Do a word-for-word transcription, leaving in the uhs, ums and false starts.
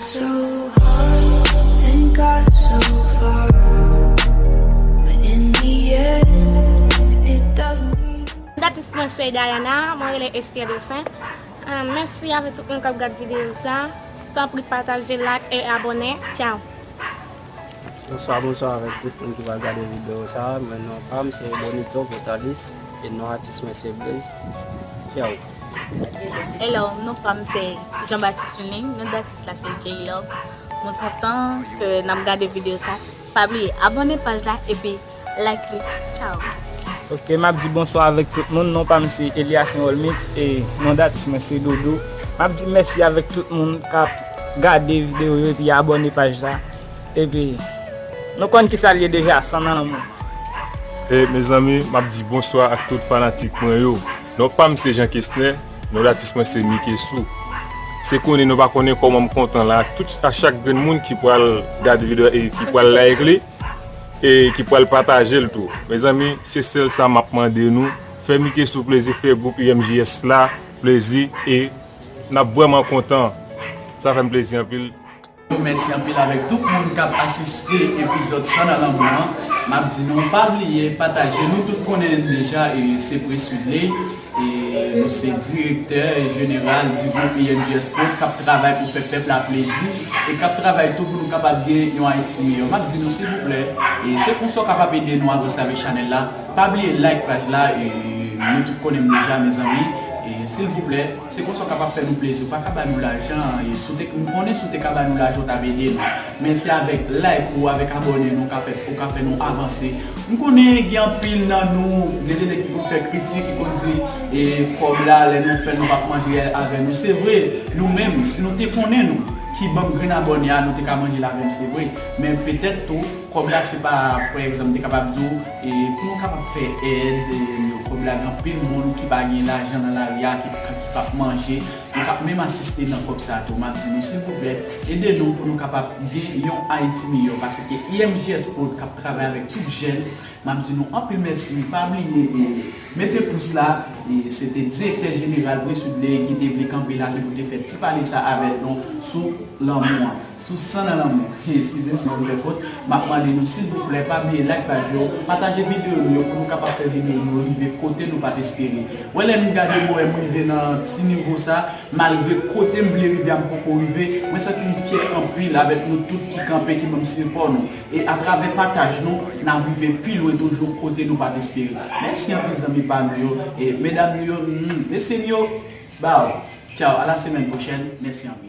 So hard and got so far, but in the end, it doesn't mean. Datis mwen se Diana, mwen rele Esther Dessin. Ah, mèsi avèk tout moun k ap gade videyo sa. Tanpri pataje, like e abòne. Tchao. Bonswa, bonswa avèk tout moun ki pral gade videyo sa. Mwen non pa m se Bonito Portalis e non atis mwen se Blaze. Tchao. Hello, non pa m se Jean Baptiste Willing, non datis la se J-Love. Mwen kontan ke n ap gade videyo sa. Pa bliye abòne paj la epi like li. Tchao. Ok, m ap di bonswa avèk tout moun. Non pa m se Elias Olmix e non datis mwen se Doudou. M ap di mèsi avèk tout moun k ap gade videyo yo epi abòne paj la. Epi nou konn kisa l ye deja, san nan lanmou. E mezanmi, m ap di bonswa ak tout fanatik mwen yo. Non pa m se Jean Kesner, non datis mwen se Mikesou. Se konnen nou pa konnen kòman m kontan la ak tout, ak chak grenn moun ki pral gade videyo e ki pral like li e ki pral pataje l tou. Mezanmi, se sèl sa m ap mande nou. Fè Mikesou plezi, fè gwoup I M J S la plezi e n ap vrèman kontan. Sa fè m plezi anpil. Mèsi anpil avèk tout moun k ap asiste epizòd San nan Lanmou an. M ap di nou pa bliye pataje, nou tout konnen n deja e se Prince Widley. E nou se direktè jeneral di gwoup I M J S Prod k ap travay pou fè pèp la plezi e k ap travay tou pou nou kapab gen yon Ayiti miyò. M ap di nou silvouplè, e se konsa w kapab ede nou avanse avèk chanèl la. Pa bliye like paj la, e nou tout konnen m deja, mezanmi. E silvouplè, se konsa w kapab fè nou plezi. Ou pa ka ba nou lajan, e si w te, m konnen si w te ka ba nou lajan, w t ap ede nou. Men se avèk like ou, avèk abòne nou ka fè, ou ka fè nou avanse. M konnen gen anpil nan nou, gen de nèg ki konn fè kritik, ki konn di, e kòb la, lè nou fè l, nou p ap manje avè nou. Se vre, nou menm, si nou te konnen nou, ki ban m grenn abòne a, nou te ka manje l avè m, se vre. Men petèt tou, kòb la se pa, pa egzanp, m te kapab di w, e pou nou kapab fè èd, e kòb la gen anpil moun ki pa gen lajan nan lari a, ki, ki p ap manje, yo k ap menm asiste nan kòb sa a tou. M ap di nou, silvouplè, ede nou pou nou kapab gen yon Ayiti miyò, paske I M J S Prod k ap travay avèk tout jèn, m ap di nou anpil mèsi. Pa bliye, e, mete pous la, e, se te direktè jeneral Prince Widley ki te vle kanpe la, ki pou te fè ti pale sa avèk nou sou lanmou an. Sou San nan Lanmou. Eskize m si m fè fot. M ap mande nou, silvouplè, pa bliye like paj yo, pataje videyo nou yo pou nou kapab fè videyo nou yo rive kote nou pa t espere. Wè lè nou gade m wè m rive nan ti nivo sa, malgre kote m vle rive a m poko rive, mwen santi m fyè anpil avèk nou tout ki kanpe, ki ban m sipò nou. E atravè pataj nou, n ap rive pi lwen toujou kote nou pa t espere. Mèsi anpil zanmi pa nou yo, e medam nou yo, hmm, mesye m yo, baw. Tchao, à la semaine prochaine. Mèsi anpil.